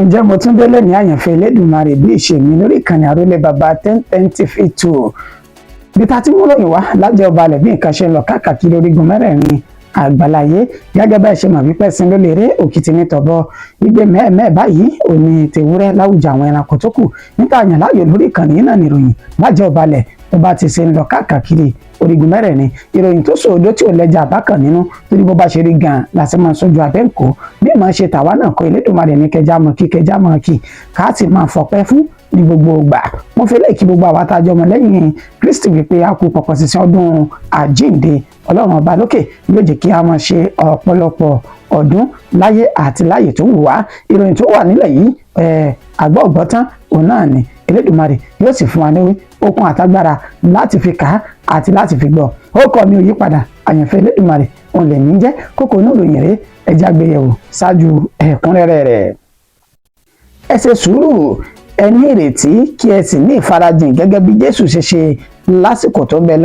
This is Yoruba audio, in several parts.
Ǹjẹ́ mo tún délé ní àyànfẹ́ Elédùmarè bí ìṣe mi lórí ìkànnì àrólé baba 1010 TV 2, bí ta ti mú ròyìn wá lájẹ́ ọba alẹ̀ bí nǹkan ṣe ń lọ káàkiri orígun mẹ́rẹ̀ẹ̀rin àgbàláyé. Gẹ́gẹ́ bẹ́ẹ̀ ṣe mọ̀ wípé sin ló lè ré òkìtì ní tọ̀bọ igbe mẹ́ẹ̀mẹ́ẹ̀ báyìí òní tèwúrẹ́ láwùjọ àwọn ẹranko tó kù níta àyàn láàyò lórí ìkànnì yìí náà nìròyìn lájẹ́ ọba alẹ̀ tó bá ti ṣe ń lọ káàkiri orígun mẹ́rẹ̀ẹ̀rin, ìròyìn tó sòódó tí ò lẹ́jà àbákan nínú, torí bó bá ṣe rí gan-an láti máa sójú abẹ́ǹkó bí màá ṣe tàwa náà kọ. Elédùmarè ní kẹjá mọ̀ kí kẹjá mọ̀ kí ká sì máa fọpẹ́ fún ní gbogbo ìgbà. Mo fi lè kí gbogbo àwa tá a jọ mọ̀ lẹ́yìn Kristi wípé a kú pọ̀pọ̀ sísìn ọdún àjíǹde. Ọlọ́run ọba lókè yóò jẹ́ kí a máa ṣe ọ̀pọ̀lọpọ̀ ọdún láyé àti láyè tó wù wá. Ìròyìn tó wà nílẹ̀ yìí, àgbọ̀ ọ̀gbọ́tán òun náà ni. Elédùmarè yóò sì fún wa ní okun àtagbára láti fi kà á àti láti fi gbọ́. Ó kọ́ mi ò yí padà, àyànfẹ́ Elédùmarè òun lè ní jẹ́. Kókó inú ìròyìn rẹ̀, ẹja gbéyẹ̀wò ṣáájú ẹ̀kúnrẹ́rẹ́ rẹ̀. Ẹ ṣe sùúrù, ẹ ní ìrètí, kí ẹ sì ní ìfarajìn gẹ́gẹ́ bí Jésù ṣe ṣe lásìkò tó ń bẹ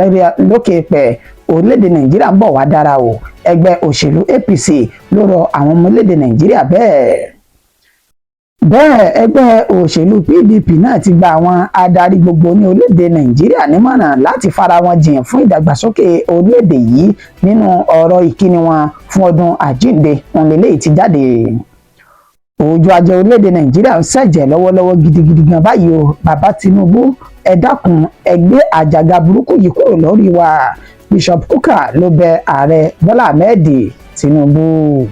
lókè pẹ̀. Orílẹ̀-èdè Nàìjíríà ń bọ̀ wá dára o. Ẹgbẹ́ òṣèlú APC ló rọ àwọn ọmọ orílẹ̀-èdè Nàìjíríà bẹ́ẹ̀. Bẹ́ẹ̀ ẹgbẹ́ òṣèlú PDP náà ti gba àwọn adarí gbogbo ní orílẹ̀-èdè Nàìjíríà nímọ̀ràn láti fara wọn jìn fún ìdàgbàsókè orílẹ̀-èdè yìí. Nínú ọ̀rọ̀ ìkíni wọn fún ọdún àjíǹde òun lélẹ́yìí ti jáde. Ojú ajé orílẹ̀-èdè Nàìjíríà ń ṣẹ̀jẹ̀ lọ́wọ́lọ́wọ́ gidigidi gan báyìí o. Bàbá Tinubu, ẹ dákun, ẹ gbé àjàgà burúkú yìí kúrò lórí wa. Bishop Kukah ló bẹ ààrẹ Bọ́lá Ahmed Tinubu.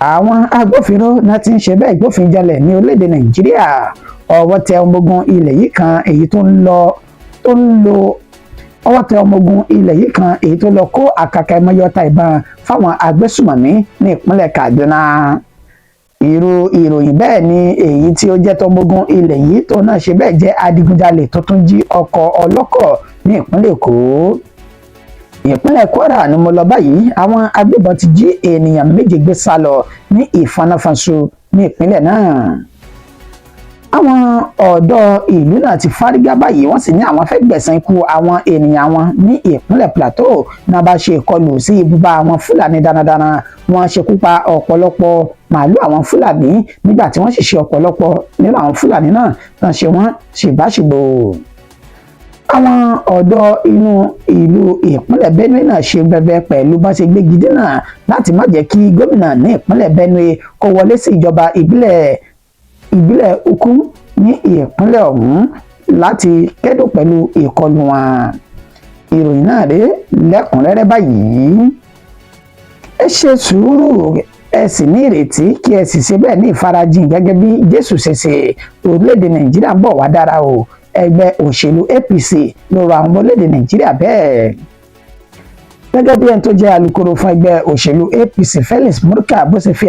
Àwọn agbófinró náà ti ń ṣe bẹ́ẹ̀ gbófin jalè ní orílẹ̀-èdè Nàìjíríà. Ọwọ́ tẹ ọmọ ogun ilẹ̀ yìí kan èyí tó ń lọ tó ń lo ọwọ́ tẹ ọmọ ogun ilẹ̀ yìí kan èyí tó lọ kó àkàkà ẹmọyọta ìbọn fáwọn agbésùmọ̀mí ní ìpínlẹ̀ Kaduna. Irú ìròyìn bẹ́ẹ̀ ni èyí tí ó jẹ́ tọmọogun ilẹ̀ yìí tó náà ṣe bẹ́ẹ̀ jẹ́ adigunjalè tó tún jí ọkọ̀ ọlọ́kọ̀ ní ìpínlẹ̀ Èkó. Ìpínlẹ̀ Kwara ni mo lọ báyìí. Àwọn agbébọn ti jí ènìyàn 7 gbé sá lọ ní ìfanáfanṣu ní ìpínlẹ̀ náà. Àwọn ọ̀dọ́ ìlú náà ti fárígá báyìí, wọ́n sì ní àwọn fẹ́ gbẹ̀san ikú àwọn ènìyàn wọn ní ìpínlẹ̀ Plateau náà bá ṣe ìkọlù sí ibùba àwọn Fúlàní darandaran. Wọ́n ṣekú pa ọ̀pọ̀lọpọ̀ màálù àwọn Fúlàní nígbà tí wọ́n sì ṣe ọ̀pọ̀lọpọ̀ nínú àwọn Fúlàní náà tán ṣe wọ́n ṣèbáṣìbò. Àwọn ọ̀dọ́ inú ìlú ìpínlẹ̀ Benue náà ṣe bẹbẹ pẹ̀lú bá ṣe gbégi dínà láti má jẹ́ kí gómìnà ní ìpínlẹ̀ Benue kó wọlé sí ìjọba ìbílẹ̀ Ukum ní ìpínlẹ̀ ọ̀hún láti kẹ́dùn pẹ̀lú ìkọlù wọn. Ìròyìn náà rèé lẹ́kùnrẹ́rẹ́ báyìí. Ẹ ṣe sùúrù, ẹ sì ní ìrètí, kí ẹ sì ṣe bẹ́ẹ̀ ní ìfarajìn gẹ́gẹ́ bí Jésù ṣe ṣe. Orílẹ̀-èdè Nàìjíríà ń bọ̀ wá dára o. Ẹgbẹ́ òṣèlú APC ló rọ àwọn ọmọ orílẹ̀-èdè Nàìjíríà bẹ́ẹ̀. Gẹ́gẹ́ bí ẹni tó jẹ́ alukoro fún ẹgbẹ́ òṣèlú APC, Felix Morka, bó ṣe fi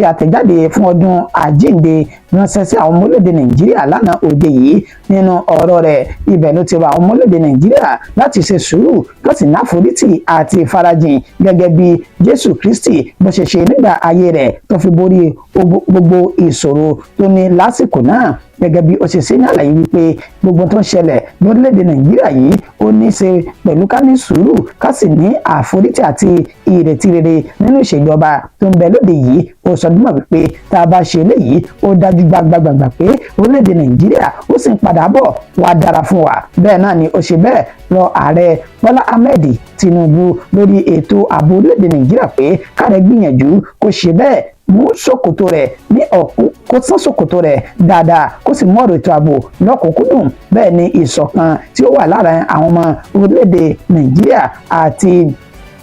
àtẹ̀jáde fún ọdún àjíǹde ránṣẹ́ sí àwọn ọmọ orílẹ̀-èdè Nàìjíríà lánàá òde yìí, nínú ọ̀rọ̀ rẹ̀, ibẹ̀ ló ti rọ àwọn ọmọ orílẹ̀-èdè Nàìjíríà láti ṣe sùúrù, láti náforítì àti ìfarajìn gẹ́gẹ́ bí Jésù Kristi bó ṣe ṣe nígbà ayé rẹ̀ tó fi borí gbogbo ìṣòro tó ní lásìkò náà. Gẹ́gẹ́ bí ó ṣe ṣe ní àlàyé wípé gbogbo tó ń ṣẹlẹ̀ lórílẹ̀‐èdè Nàìjíríà yìí, ó ní í ṣe pẹ̀lú ká ní sùúrù, ká sì ní àforítì àti ìrètí rere nínú ìṣèjọba tó ń bẹ lóde yìí. Ó sọ dúnmọ̀ wípé tá a bá ṣe eléyìí, ó dájú gbagbagbàgbà pé orílẹ̀‐èdè Nàìjíríà ó sì ń padà bọ̀ wá dára fún wa. Bẹ́ẹ̀ náà ni ó ṣe bẹ́ẹ̀ rọ ààrẹ Bọ́lá Ahmed Tinubu lórí ètò ààbò orílẹ̀‐èdè Nàìjíríà pé káàrẹ̀ gbìyànjú kó ṣe bẹ́ẹ̀ mú ṣòkòtò rẹ̀ ní ọ̀kú, kó sán ṣòkòtò rẹ̀ dáadáa, kó sì mú ọ̀rọ̀ ètò ààbò lọ́kùnkúndùn. Bẹ́ẹ̀ ni ìṣọ̀kan tí ó wà lára àwọn ọmọ orílẹ̀-èdè Nàìjíríà àti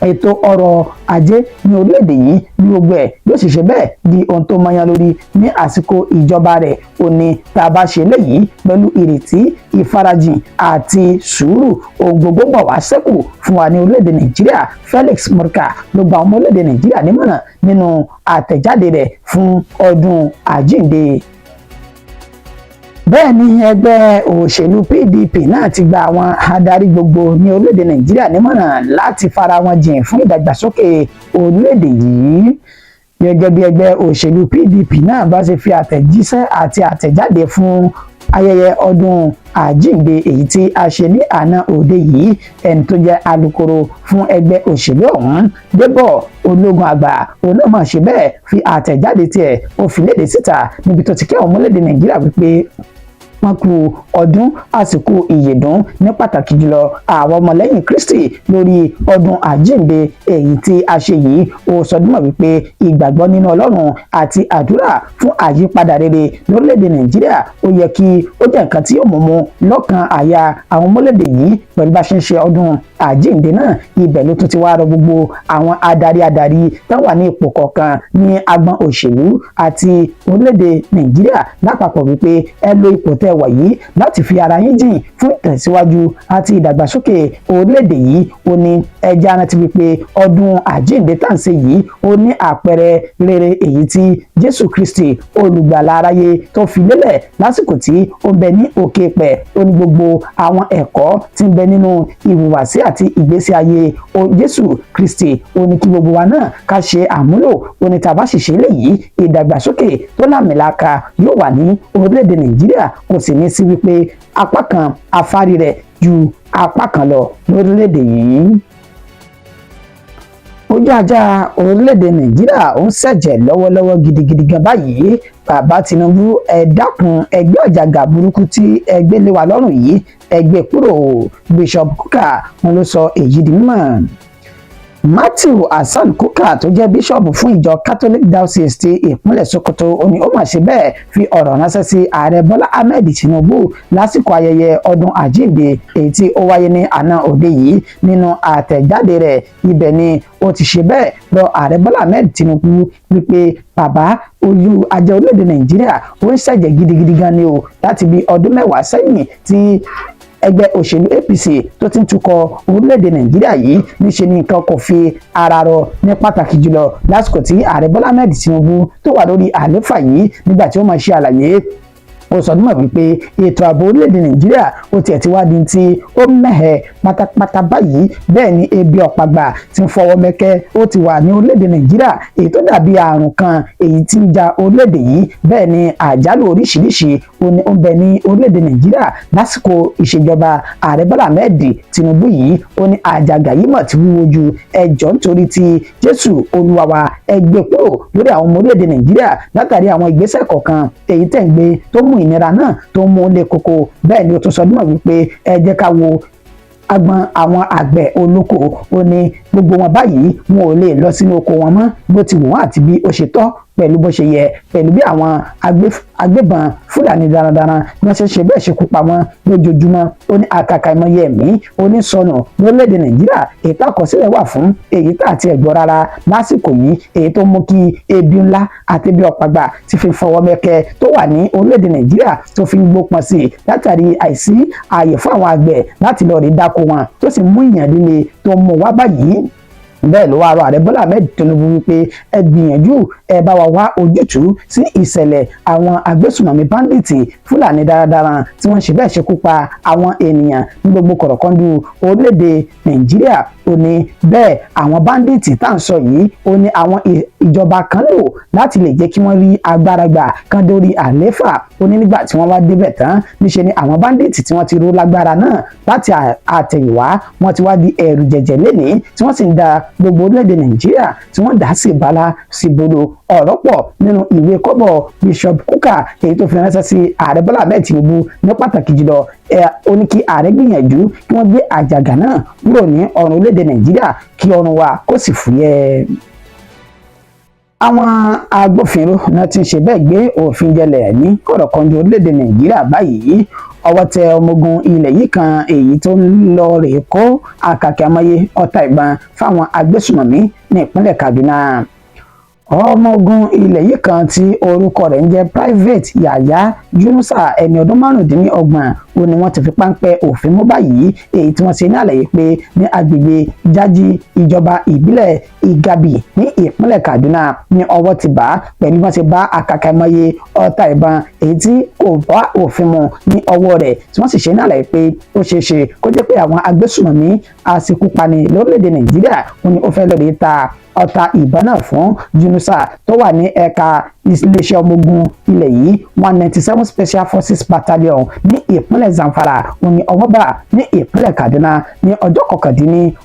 ètò ọrọ̀ ajé ní orílẹ̀-èdè yìí ní gbogbo ẹ̀ yóò sì ṣe bẹ́ẹ̀ di ohun tó mọyán lórí ní àsìkò ìjọba rẹ̀. Ó ní tá a bá ṣe léyìí pẹ̀lú ìrètí, ìfarajìn àti sùúrù, ohun gbogbo bọ̀ wá ṣẹ́kù fún wa ní orílẹ̀-èdè Nàìjíríà. Felix Morka ló gba ọmọ orílẹ̀-èdè Nàìjíríà nímọ̀ràn nínú àtẹ̀jáde rẹ̀ fún ọdún àjíǹde. Bẹ́ẹ̀ ni ẹgbẹ́ òṣèlú PDP náà ti gba àwọn adarí gbogbo ní orílẹ̀-èdè Nàìjíríà nímọ̀ràn láti fara wọn jìn fún ìdàgbàsókè orílẹ̀-èdè yìí. Gẹ́gẹ́ bí ẹgbẹ́ òṣèlú PDP náà bá ṣe fi àtẹ̀jíṣẹ́ àti àtẹ̀jáde fún Ayẹyẹ ọdún àjíǹde èyí tí a ṣe ní àná òde yìí, ẹni tó jẹ́ alukoro fún ẹgbẹ́ òṣèlú ọ̀hún, Débọ̀ Ológun Àgbà, òun náà máa ṣe bẹ́ẹ̀ fi àtẹ̀jáde tiẹ̀ ó fi léde síta níbi tó ti kí àwọn ọmọlédè Nàìjíríà wípé wọ́n kú ọdún, àsìkò ìyèdún, ní pàtàkì jùlọ àwọn ọmọlẹ́yìn Kristi lórí ọdún àjíǹde èyí tí a ṣe yìí. Ó sọdúnmọ̀ wípé ìgbàgbọ́ nínú Ọlọ́run àti àdúrà fún àyípadà rere lórílẹ̀‐èdè Nàìjíríà, ó yẹ kí ó jẹ́ nǹkan tí yóò mú mú lọ́kàn àyà àwọn ọmọlédè yìí pẹ̀lú bá ṣe ń ṣe ọdún àjíǹde náà. Ibẹ̀ ló tún ti wá rọ gbogbo àwọn adarí adarí tó wà ní ipò kọ̀ọ̀kan ní agbọn òṣèlú àti orílẹ̀-èdè Nàìjíríà lápapọ̀ wípé ẹ lo ipò tẹ́ wà yìí láti fi ara yín jìn fún ìtẹ̀síwájú àti ìdàgbàsókè orílẹ̀-èdè yìí. Ó ní ẹ jẹ́ á rántí wípé ọdún àjíǹde tá à ń ṣe yìí, ó ní àpẹẹrẹ rere èyí tí Jésù Kristi, olùgbàlà aráyé, tó fi lélẹ̀ lásìkò tí ó ń bẹ ní òkè pẹ̀. Ó ní gbogbo àwọn ẹ̀kọ́ tí ń bẹ nínú ìhùwàsí àti ìgbésí ayé Jésù Kristi, ó ní kí gbogbo wa náà ká ṣe àmúlò. Ó ní tá a bá sì ṣe léyìí, ìdàgbàsókè tó lámìlaka yóò wà ní orílẹ̀-èdè Nàìjíríà, kò sì ní sí wípé apá kan afárí rẹ̀ ju apá kan lọ lórílẹ̀-èdè yìí. Ojú ajá orílẹ̀-èdè Nàìjíríà ó ń ṣẹ̀jẹ̀ lọ́wọ́lọ́wọ́ gidigidi gan báyìí. Bàbá Tinubu, ẹ dákun, ẹgbẹ́ àjàgà burúkú tí ẹgbẹ́ lé wa lọ́rùn yìí, ẹgbẹ́ kúrò. Bishop Kukah wọn ló sọ èyí di mímọ̀. Matthew Hasan Kukah, tó jẹ́ bíṣọ̀bù fún ìjọ Catholic Diocese ti ìpínlẹ̀ Sokoto, ó ní ó mà ṣe bẹ́ẹ̀ fi ọ̀rọ̀ ránṣẹ́ sí Ààrẹ Bọ́lá Ahmed Tinubu lásìkò ayẹyẹ ọdún àjíǹde èyí tí ó wáyé ní àná òde yìí. Nínú àtẹ̀jáde rẹ̀, ibẹ̀ ni ó ti ṣe bẹ́ẹ̀ rọ Ààrẹ Bọ́lá Ahmed Tinubu wípé, bàbá, ojú ajé orílẹ̀-èdè Nàìjíríà ó ń ṣẹ̀jẹ̀ gidigidi gan ni o. Láti bí ọdún 10 sẹ́yìn tí ẹgbẹ́ òṣèlú APC tó ti ń tukọ̀ orílẹ̀-èdè Nàìjíríà yìí, níṣe ni nǹkan kò fi ara rọ, ní pàtàkì jùlọ lásìkò tí Ààrẹ Bọ́lá Ahmed Tinubu tó wà lórí àlééfà yìí. Nígbà tí ó máa ṣe àlàyé, ó sọ nímọ̀ wípé ètò ààbò orílẹ̀-èdè Nàìjíríà, ó tiẹ̀ ti wá di tí ó mẹ́hẹ̀ pátápátá báyìí. Bẹ́ẹ̀ ni ebi ọ̀pàgbà ti ń fọwọ́ mẹ́kẹ́, ó ti wà ní orílẹ̀-èdè Nàìjíríà, èyí tó dàbí àrùn kan èyí tí ń ja orílẹ̀-èdè yìí. Bẹ́ẹ̀ ni àjálù oríṣiríṣi ó ní ó ń bẹ ní orílẹ̀-èdè Nàìjíríà lásìkò ìṣèjọba Ààrẹ Bọ́lá Ahmed Tinubu yìí. Ó ní àjàgà yìí mọ̀ tí wúwo ju. Ẹ jọ̀ọ́, nítorí ti Jésù Olúwa wa, ẹ gbé kúrò lórí àwọn ọmọ orílẹ̀-èdè Nàìjíríà látàrí àwọn ìgbésẹ̀ kọ̀ọ̀kan èyí tẹ̀ ń gbé tó mú ìnira náà tó mú lé koko. Bẹ́ẹ̀ ni ó tún sọ nímọ̀ wípé ẹ jẹ́ ká wo agbọn àwọn àgbẹ̀ olóko. Ó ní gbogbo wọn báyìí, wọn ò lè lọ sínú oko wọn mọ́ bó ti wù wọ́n àti bí ó ṣe tọ́, pẹ̀lú bó ṣe yẹ, pẹ̀lú bí àwọn agbébọn Fúlàní darandaran bí wọ́n ṣe ṣe bẹ́ẹ̀ ṣekú pa wọ́n lójoojúmọ́. Ó ní àkàkà ìmọye ẹ̀mí onísọnù lórílẹ̀‐èdè Nàìjíríà, èyí tá àkọsílẹ̀ wà fún, èyí tá àti ẹ̀gbọ́ rárá lásìkò yìí, èyí tó mú kí ebi ńlá àti ebi ọ̀pàgbà ti fi fọwọ́ mẹ́kẹ́ tó wà ní orílẹ̀‐èdè Nàìjíríà tó fi ń gbópọn sí i, látàrí àìsí ààyè fún àwọn àgbẹ̀ láti lọ rí dáko wọn, tó sì mú ìyàn líle tó mú wá báyìí. Bẹ́ẹ̀ ló wá rọ Ààrẹ Bọ́lá Ahmed Tinubu wípé ẹ gbìyànjú, ẹ bá wa wá ojútùú sí ìṣẹ̀lẹ̀ àwọn agbésùnmọ̀mí bandit Fúlàní darandaran tí wọ́n ṣe bẹ́ẹ̀ ṣekú pa àwọn ènìyàn ní gbogbo kọ̀rọ̀kọ́ndù orílẹ̀-èdè Nàìjíríà. Ó ní bẹ́ẹ̀ àwọn bandit tá à ń sọ yìí, ó ní àwọn ìjọba kan lò láti lè jẹ́ kí wọ́n rí agbára gbà kan dórí àlééfà. Ó ní nígbà tí wọ́n wá débẹ̀ tán, níṣe ni àwọn bandit tí wọ́n ti ró lágbára náà láti àtẹ̀yìnwá, wọ́n ti wá di ẹ̀rù jẹ̀jẹ̀ lénìí, tí wọ́n sì ń da gbogbo orílẹ̀-èdè Nàìjíríà, tí wọ́n dà sí ìbálá sí bolo. Ọ̀rọ̀ pọ̀ nínú ìwé kọ́bọ̀ Bishop Kukah èyí tó fi ránṣẹ́ sí Ààrẹ Bọ́lá Ahmed Tinubu. Ní pàtàkì jùlọ, ó ní kí ààrẹ gbìyànjú kí wọ́n gbé àjàgà náà kúrò ní ọrùn orílẹ̀-èdè Nàìjíríà, kí ọrùn wa kó sì fúyẹ́. Àwọn agbófinró náà ti ń ṣe bẹ́ẹ̀ gbé òfin jẹlẹ̀ ní kọ̀rọ̀kọ̀ndù orílẹ̀-èdè Nàìjíríà báyìí. Ọwọ́ tẹ ọmọ ogun ilẹ̀ yìí kan èyí tó ń lọ rè kó àkàkẹ́ àmọye ọta ìbọn fáwọn agbésùmọ̀mí ní ìpínlẹ̀ Kaduna. Ọmọ ogun ilẹ̀ yìí kan tí orúkọ rẹ̀ ń jẹ́ Private Yàyà Yunusa, ẹni ọdún 25, ó ní wọ́n ti fi páńpẹ́ òfin mú báyìí, èyí tí wọ́n ṣe ní àlàyé pé ní agbègbè Jájí, ìjọba ìbílẹ̀ Igabi ní ìpínlẹ̀ Kaduna ní ọwọ́ ti bá, pẹ̀lú bí wọ́n ṣe bá àkàkàmọye ọta ìbọn èyí tí kò bá òfin mu ní ọwọ́ rẹ̀, tí wọ́n sì ṣe ní àlàyé pé ó ṣeé ṣe kó jẹ́ pé àwọn agbésùmọ̀mí aṣekúpani lórílẹ̀‐èdè Nàìjíríà ó ní ó fẹ́ lọ́ọ́ ta ọta ìbọn náà fún. Yunusa tó wà ní ẹ̀ka Iléeṣẹ́ ọmọ ogun ilẹ̀ yìí, 197 Special Forces Battalion ní ìpínlẹ̀ Zamfara, òní ọwọ́ bà ní ìpínlẹ̀ Kaduna ní ọjọ́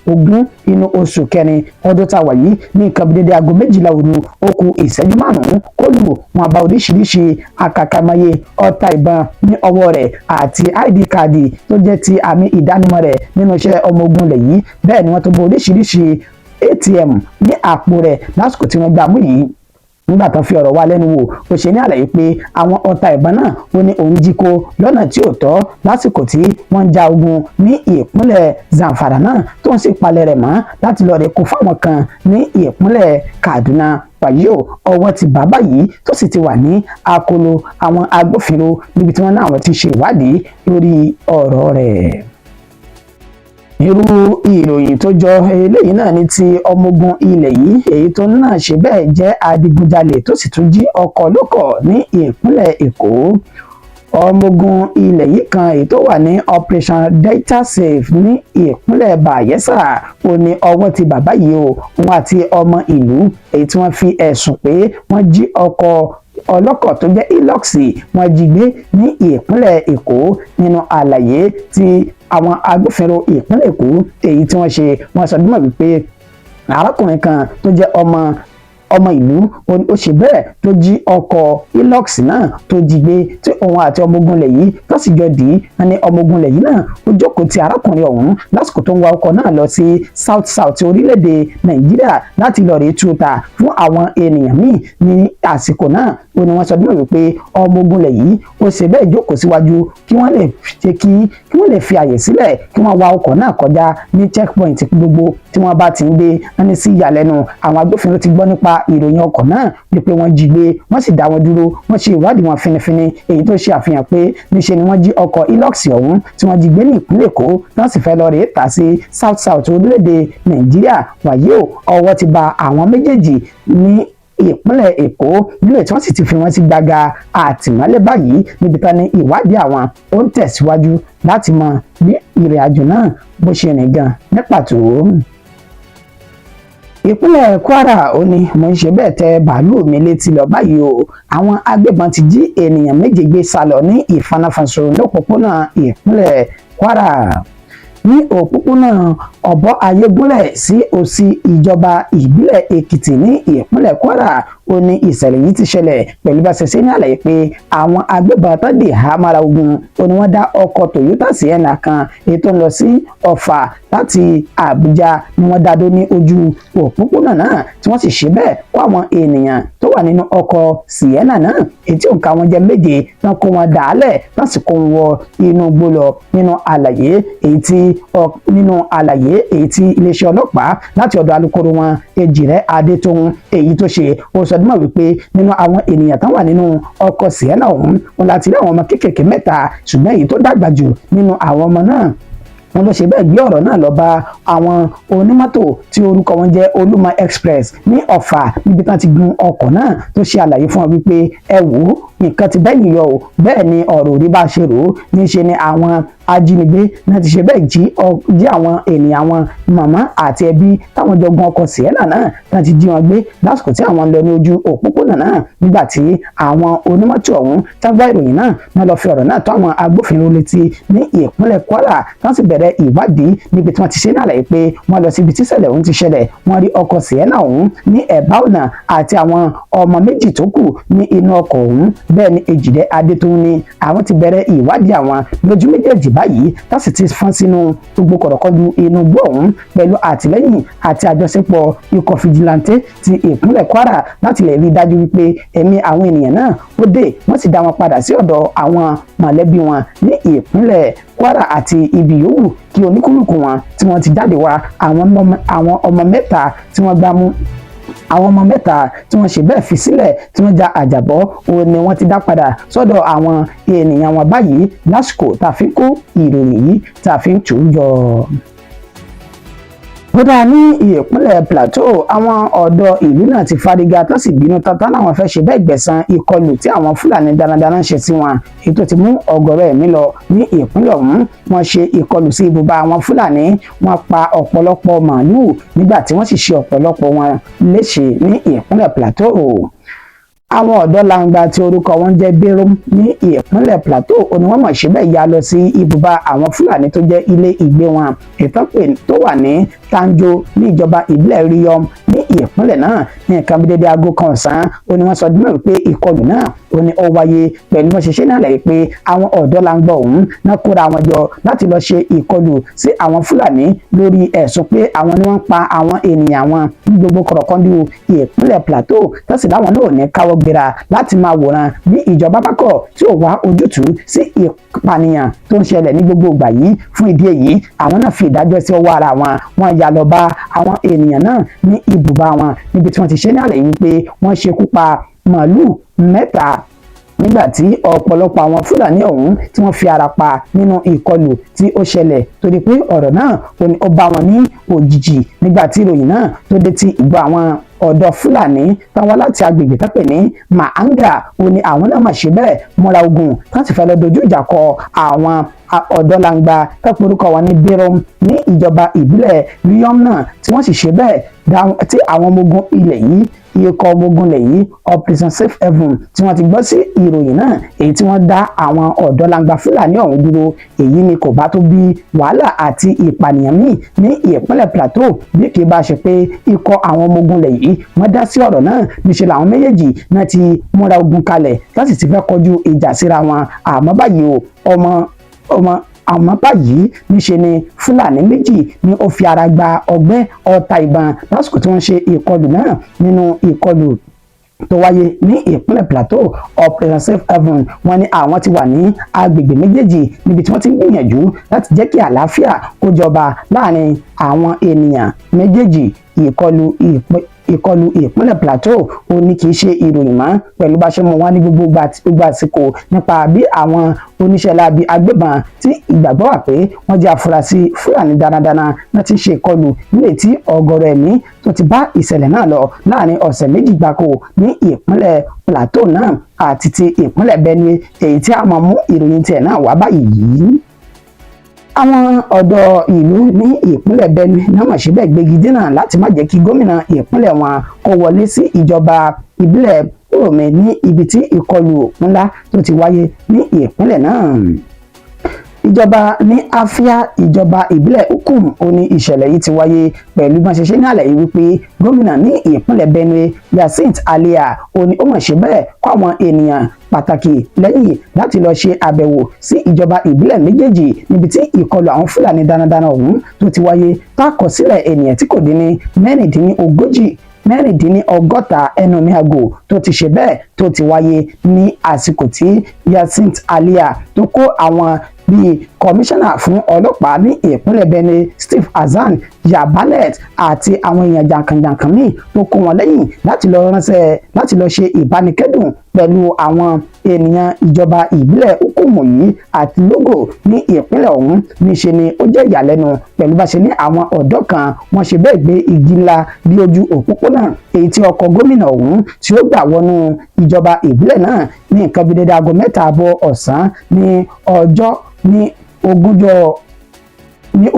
19 inú oṣù kẹrin ọdún tá a wà yìí, ní nǹkan bí dédé aago 12 òru ó kù ìṣẹ́jú 5 kó lù. Wọn bá oríṣiríṣi àkàkàmọye ọta ìbọn ní ọwọ́ rẹ̀ àti ID card tó jẹ́ ti àmì ìdánimọ̀ rẹ̀ nínú iṣẹ́ ọmọ ogun ilẹ̀ yìí. Bẹ́ẹ̀ ni wọ́n tó bá oríṣiríṣi ATM ní àpò rẹ̀ lásìkò tí wọ́n gbà mú yìí. Nígbà tó fi ọ̀rọ̀ wá lẹ́nu wò, ó ṣe ní àlàyé pé àwọn ọta ìbọn náà, ó ní òun jí kó lọ́nà tí ò tọ́ lásìkò tí wọ́n ń ja ogun ní ìpínlẹ̀ Zamfara náà, tó ń sì palẹ̀ rẹ̀ mọ́ láti lọ́ọ́ rẹ̀ kó fáwọn kan ní ìpínlẹ̀ Kaduna. Wàyí o, ọwọ́ ti bá báyìí, tó sì ti wà ní akolo àwọn agbófinró, níbi tí wọ́n náà wọ́n ti ṣe ìwádìí lórí ọ̀rọ̀ rẹ̀. Irú ìròyìn tó jọ eléyìí náà ní ti ọmọ ogun ilẹ̀ yìí, èyí tó náà ṣe bẹ́ẹ̀ jẹ́ adigunjalè, tó sì tún jí ọkọ̀ lókọ̀ ní ìpínlẹ̀ Èkó. Ọmọ ogun ilẹ̀ yìí kan, èyí tó wà ní Operation Delta Safe ní ìpínlẹ̀ Bayelsa, ó ní ọwọ́ ti bàbá yìí o, òun àti ọmọ ìlú èyí tí wọ́n fi ẹ̀sùn pé wọ́n jí ọkọ̀ ọlọ́kọ̀ tó jẹ́ Hilux, wọ́n jí gbé ní ìpínlẹ̀ Èkó. Nínú àlàyé tí àwọn agbófinró ìpínlẹ̀ Èkó èyí tí wọ́n ṣe, wọ́n sọ bímọ wípé arákùnrin kan tó jẹ́ ọmọ ìlú, ó ṣe bẹ́ẹ̀ tó jí ọkọ̀ Hilux náà tó jí gbé, tí òun àti ọmọ ogun ilẹ̀ yìí tó sì jọ dì í. Wọ́n ní ọmọ ogun ilẹ̀ yìí náà, ó jókòó ti arákùnrin ọ̀hún lásìkò tó ń wa ọkọ̀ náà lọ sí South South orílẹ̀-èdè Nàìjíríà láti lọ rèé tú ta fún àwọn ènìyàn míì ní àsìkò náà. Ó ní wọ́n sọ bí wọ́n wípé ọmọ ogun ilẹ̀ yìí, ó ṣe bẹ́ẹ̀ jókòó síwájú kí wọ́n lè ṣe kí wọ́n lè fi àyè sílẹ̀ kí wọ́n wa ọkọ̀ náà kọjá ní checkpoint gbogbo tí wọ́n bá ti ń gbé. Wọ́n ní sí ìyàlẹ́nu, àwọn agbófinró ti gbọ́ nípa ìròyìn ọkọ̀ náà wípé wọ́n jí gbé, wọ́n sì dá wọn dúró. Wọ́n ṣe ìwádìí wọn finifini, èyí tó ṣe àfihàn pé níṣe ni wọ́n jí ọkọ̀ Hilux ọ̀hún tí wọ́n jí gbé ní ìpínlẹ̀ Èkó, tí wọ́n sì fẹ́ lọ rèé tà sí South South orílẹ̀-èdè Nàìjíríà. Wàyí o, ọwọ́ ti ba àwọn méjèèjì ní ìpínlẹ̀ Èkó nílẹ̀, tí wọ́n sì ti fi wọ́n sí gbàgà àtìmọ́lé báyìí, níbi tán ní ìwádìí àwọn ó ń tẹ̀síwájú láti mọ bí ìrìn àjò náà bó ṣe rìn gan ní pàtó. Ìpínlẹ̀ Kwara, ó ní mo ń ṣe bẹ́ẹ̀ tẹ bàálù mi létí lọ báyìí o. Àwọn agbébọn ti jí ènìyàn 7 gbé sá lọ ní ìfanáfanṣo lọ́pọ̀pọ̀nà ìpínlẹ̀ Kwara, ní òpópónà Ọ̀bọ Ayégúnlẹ̀ sí òsì ìjọba ìbílẹ̀ Èkìtì ní ìpínlẹ̀ Kwara. Ó ní ìṣẹ̀lẹ̀ yìí ti ṣẹlẹ̀ pẹ̀lú bá ṣe ṣe ní àlàyé pé àwọn agbébọn tó dì hámára ogun, ó ní wọ́n dá ọkọ̀ Toyota Sienna kan èyí tó ń lọ sí Ọ̀fà láti Àbújá ni wọ́n dá dó ní ojú òpópónà náà, tí wọ́n sì ṣe bẹ́ẹ̀ kó àwọn ènìyàn tó wà nínú ọkọ̀ Sienna náà, èyí tí òǹkà wọn jẹ́ 7, tán kó wọn dàálẹ̀, tán sì kó wọn wọ inú igbó lọ. Nínú àlàyé èyí tí iléeṣẹ́ ọlọ́pàá láti ọ̀dọ̀ alukoro wọn, Èjìrẹ́ Adétóhùn, èyí tó ṣe, ó sọ dímọ̀ wípé nínú àwọn ènìyàn tán wà nínú ọkọ̀ Sienna ọ̀hún, wọn láti rí àwọn ọmọ kéékèèké mẹ́ta, ṣùgbọ́n èyí tó dàgbà jù nínú àwọn ọmọ náà, wọn ló ṣe bẹ́ẹ̀ gbé ọ̀rọ̀ náà lọ bá àwọn onímọ́tò tí orúkọ wọn jẹ́ Olúmọ Express ní Ọ̀fà, níbi tí wọ́n ti gun ọkọ̀ náà, tó ṣe àlàyé fún wọn wípé, "Ẹ wò ó, nǹkan ti bẹ́yìn yọ o. Bẹ́ẹ̀ ni ọ̀rọ̀ òrí bá ṣe rò ó. Níṣe ni àwọn ajínigbé náà ti ṣe bẹ́ẹ̀ jí àwọn ènìyàn, àwọn màmá àti ẹbí táwọn jọ gun ọkọ̀ Sienna náà, náà ti jí wọn gbé lásìkò tí àwọn ń lọ ní ojú òpópónà náà." Nígbà tí àwọn onímọ́tò ọ̀hún tá gbọ́ ìròyìn náà, wọ́n lọ fi ọ̀rọ̀ náà tó àwọn agbófinró létí ní ìpínlẹ̀ Kwara, tí wọ́n sì bẹ̀rẹ̀ ìwádìí, níbi tí wọ́n ti ṣe ní àlàyé pé wọ́n lọ síbi tíṣẹ̀lẹ̀ ọ̀hún ti ṣẹlẹ̀. Wọ́n rí ọkọ̀ Sienna ọ̀hún ní ẹ̀bá ọ̀nà àti àwọn ọmọ 2 tó kù ní inú ọkọ̀ ọ̀hún. Bẹ́ẹ̀ ni Èjìdẹ́ Adétòun ní àwọn ti bẹ̀rẹ̀ ìwádìí àwọn lójú méjèèjì báyìí, tá sì ti fọ́n sínú gbogbo kọ̀rọ̀kọ́dù inú igbó ọ̀hún pẹ̀lú àtìlẹ́yìn àti àjọṣepọ̀ ikọ̀ vigilante ti ìpínlẹ̀ Kwara, láti lè rí i dájú wípé ẹ̀mí àwọn ènìyàn náà ó dé, wọ́n sì dá wọn padà sí ọ̀dọ̀ àwọn mọ̀lẹ́bí wọn ní ìpínlẹ̀ Kwara àti ibi yòówù kí oníkúlùkù wọn tí wọ́n ti jáde wá. Àwọn ọmọ mẹ́ta tí wọ́n gbá mú, àwọn ọmọ mẹ́ta tí wọ́n ṣe bẹ́ẹ̀ fi sílẹ̀ tí wọ́n ja àjàbọ́, òun ni wọ́n ti dá padà sọ́dọ̀ àwọn ènìyàn wọn báyìí lásìkò tá a fi kó ìròyìn yìí tá a fi ń tù ú jọ. Kódà ní ìpínlẹ̀ Plateau, àwọn ọ̀dọ́ ìlú náà ti fárígá, tó sì bínú tán láwọn fẹ́ ṣe bẹ́ẹ̀ gbẹ̀san ìkọlù tí àwọn Fúlàní darandaran ṣe sí wọn, èyí tó ti mú ọ̀gọ̀rọ̀ ẹ̀mí lọ ní ìpínlẹ̀ ọ̀hún. Wọ́n ṣe ìkọlù sí ibùba àwọn Fúlàní, wọ́n pa ọ̀pọ̀lọpọ̀ màálùú, nígbà tí wọ́n sì ṣe ọ̀pọ̀lọpọ̀ wọn léṣe ní ìpínlẹ̀ Plateau. Àwọn ọ̀dọ́ langba tí orúkọ wọn jẹ́ Berom ní ìpínlẹ̀ Plateau ó ní wọ́n mọ̀ síbẹ̀ ya lọ sí ibùba àwọn Fúlàní tó jẹ́ ilé ìgbé wọn ìtọ́pẹ́ tó wà ní Tanjo ní ìjọba ìbílẹ̀ Riyom ní ìpínlẹ̀ náà ní nǹkan bí dédé aago 1 ọ̀sán. Ó ní wọ́n sọ dímọ̀ wípé ìkọlù náà ó ní ó wáyé pẹ̀lú wọ́n ṣe ṣe náà lẹ́yìn pé àwọn ọ̀dọ́ langba ọ̀hún náà kóra wọn jọ láti lọ ṣe ìkọlù sí àwọn Fúlàní lórí ẹ̀sùn pé àwọn ni wọ́n ń pa àwọn ènìyàn wọn ní gbogbo kọ̀rọ̀kọ́ndú ìpínlẹ̀ Plateau, tó sì láwọn náà ò ní káwọ́ gbéra láti máa wòran bí ìjọba bá kọ̀ tí ò wá ojútùú sí ìpànìyàn tó ń ṣẹlẹ̀ ní gbogbo ìgbà yìí. Fún ìdí èyí, àwọn náà fi ìdájọ́ sí ọwọ́ ara wọn. Wọ́n ya lọ bá àwọn ènìyàn náà ní ibùba wọn níbi tí wọ́n ti ṣe ní àlàyé wípé wọ́n ṣekú pa màálù 3 nígbà tí ọ̀pọ̀lọpọ̀ àwọn Fúlàní ọ̀hún tí wọ́n fi ara pa nínú ìkọlù tí ó ṣẹlẹ̀, torí pé ọ̀rọ̀ náà ó bá wọn ní òjijì nígbà tí ìròyìn náà tó dé tí ìgbọ́ àwọn ọ̀dọ́ Fúlàní táwọn láti agbègbè tó pè ní Mahanga. Ó ní àwọn náà mà ṣe bẹ́ẹ̀ múra ogun tán sì fẹ́ lọ dojú ìjà kọ àwọn ọ̀dọ́langba tó porúkọ wọn ní Berom ní ìjọba ìbílẹ̀ Riyom náà, tí wọ́n sì ṣe bẹ́ẹ̀ tí àwọn ọmọ ogun ilẹ̀ yìí, ikọ̀ ọmọ ogun ilẹ̀ yìí, Operation Safe Haven, tí wọ́n ti gbọ́ sí ìròyìn náà, èyí tí wọ́n dá àwọn ọ̀dọ́langba Fúlàní ọ̀hún dúró. Èyí ni kò bá tó bí wàhálà àti ìpànìyàn míì ní ìpínlẹ̀ Plateau bí kì í bá ṣe pé ikọ̀ àwọn ọmọ ogun ilẹ̀ yìí wọ́n dá sí ọ̀rọ̀ náà. Níṣẹ́ làwọn méjèèjì náà ti múra ogun kalẹ̀ láti ti fẹ́ kọjú ìjà síra wọn. Àmọ́ báyìí o, ọmọ ọmọ àmọ́ báyìí, níṣe ni Fúlàní 2 ni ó fi ara gba ọgbẹ́ ọta ìbọn lásìkò tí wọ́n ṣe ìkọlù náà nínú ìkọlù tó wáyé ní ìpínlẹ̀ Plateau. Operation Safe Haven, wọ́n ní àwọn ti wà ní agbègbè méjèèjì níbi tí wọ́n ti ń gbìyànjú láti jẹ́ kí àlàáfíà kó jọba láàrin àwọn ènìyàn méjèèjì. Ìkọlù ìpínlẹ̀ Plateau ó ní kì í ṣe ìròyìn mọ́ pẹ̀lú bá ṣe mú wá ní gbogbo àsìkò nípa bí àwọn oníṣẹ́ láabi agbébọn tí ìgbàgbọ́ wà pé wọ́n jẹ́ afurasí Fúlàní darandaran náà ti ń ṣe ìkọlù nílé tí ọ̀gọ̀rọ̀ ẹ̀mí tó ti bá ìṣẹ̀lẹ̀ náà lọ láàrin ọ̀sẹ̀ 2 gbáko ní ìpínlẹ̀ Plateau náà àti ti ìpínlẹ̀ Benue, èyí tí a máa mú ìròyìn tiẹ̀ náà wá báyìí. Àwọn ọ̀dọ́ ìlú ní ìpínlẹ̀ Benue náà mọ̀ síbẹ̀ gbégi dínà láti má jẹ́ kí gómìnà ìpínlẹ̀ wọn kó wọlé sí ìjọba ìbílẹ̀ Uromi ní ibi tí ìkọlù ńlá tó ti wáyé ní ìpínlẹ̀ náà. Ìjọba ní Afia, ìjọba ìbílẹ̀ Ukum, ó ní ìṣẹ̀lẹ̀ yìí ti wáyé pẹ̀lú bí wọ́n ṣe ṣe ní àlàyé wípé gómìnà ní ìpínlẹ̀ Benue, Yasinta Alia, ó ní ó mọ̀ ṣe bẹ́ẹ̀ kó àwọn ènìyàn pàtàkì lẹ́yìn láti lọ ṣe àbẹ̀wò sí ìjọba ìbílẹ̀ méjèèjì níbi tí ìkọlù àwọn Fúlàní darandaran ọ̀hún tó ti wáyé, tákọsílẹ̀ ènìyàn tí kò dín ní 46, 66 ẹnu mi àgò tó ti ṣe bẹ́ẹ̀ tó ti wáyé ní àsìkò tí Yasinta Alia tó kó àwọn bíi kọmíṣánná fún ọlọ́pàá ní ìpínlẹ̀ Benue, Steve Hasan Yabanet, àti àwọn èèyàn jàǹkànjàǹkàn míì tó kó wọn lẹ́yìn láti lọ ránṣẹ́ láti lọ ṣe ìbánikẹ́dùn pẹ̀lú àwọn ènìyàn ìjọba ìbílẹ̀ Ukumu yìí àti Logo ní ìpínlẹ̀ ọ̀hún. Níṣe ni ó jẹ́ ìyàlẹ́nu pẹ̀lú bá ṣe ní àwọn ọ̀dọ́ kan wọ́n ṣe bẹ́ẹ̀ gbé igi ńlá bí ojú òpópónà èyí tí ọkọ̀ gómìnà ọ̀hún tí ó gbà wọnú ìjọba ìbílẹ̀ náà ní nǹkan bíi dédé aago 3:30 ọ̀sán ní ọjọ́ ní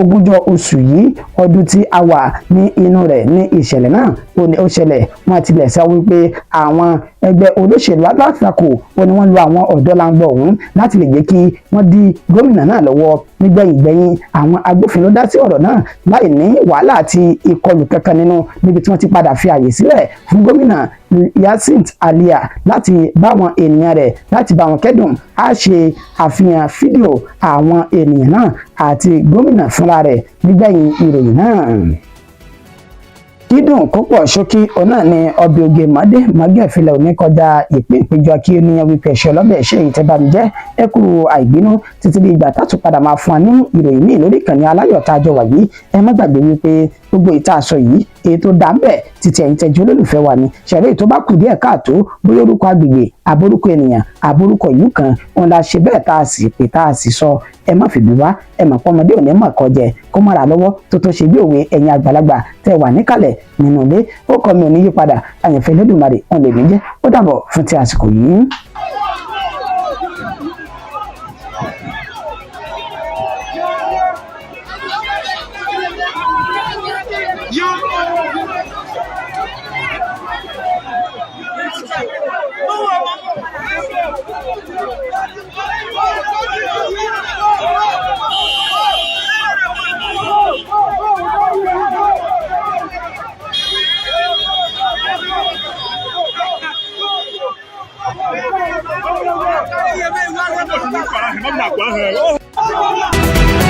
ogúnjọ́ oṣù yìí ọdún tí a wà ní inú rẹ̀ ní ìṣẹ̀lẹ̀ náà ó ní ó ṣẹlẹ̀. Wọ́n tilẹ̀ sọ wípé àwọn ẹgbẹ́ olóṣèlú alátakò ó ní wọ́n lu àwọn ọ̀dọ́ langba ọ̀hún láti lè jẹ́ kí wọ́n dí gómìnà náà lọ́wọ́. Nígbẹ̀yìngbẹ̀yìn, àwọn agbófinró dá sí ọ̀rọ̀ náà láì ní wàhálà àti ìkọlù kankan nínú, níbi tí wọ́n ti padà fi àyè sílẹ̀ fún gómìnà Yasinta Alia láti bá àwọn ènìyàn rẹ̀ láti bá wọn kẹ́dùn. Á ṣe àfihàn fídíò àwọn ènìyàn náà àti gómìnà fúnra rẹ̀ nígbẹ̀yìn ìròyìn náà. Dídùn púpọ̀ ṣókí òun náà ni ọbẹ̀ oge mọ́dé mọ́gẹ́ ìfilẹ̀ òní kọjá ìpín ìpéjọ kí ó níyan wípé ẹ̀ṣọ́ ọlọ́bẹ̀ ṣe èyí tẹ́ bá mi jẹ́ ẹ kú àìbínú títí di ìgbà tátù padà máa fún wa ní ìròyìn míì lórí ìkànnì aláyọ̀ tá a jọ wà yìí. Ẹ má gbàgbé wípé gbogbo ìta àṣọ yìí, èyí tó dá ń bẹ̀ títí ẹ̀yin tẹ́jú olólùfẹ́ wa ni ṣẹ̀rí, tó bá kù díẹ̀ káàtó, bóyá orúkọ agbègbè, àbórúkọ ènìyàn, àbórúkọ ìlú kan òun la ṣe bẹ́ẹ̀ tá a sì pè tá a sì sọ, ẹ má fìbí wá. Ẹ mọ̀ pé ọmọdé ò ní mọ̀ kọ́ jẹ kó má ra lọ́wọ́ tó tó ṣe bí òwe. Ẹ̀yin àgbàlagbà tẹ́ wà níkàlẹ̀ nínú ilé, ó kọ́ mi ò ní yípadà. Àyànfẹ́ Elédùmarè òun lè mí jẹ́. Ó dàbọ̀ fún ti àsìkò yìí. You. Akwa ahụ.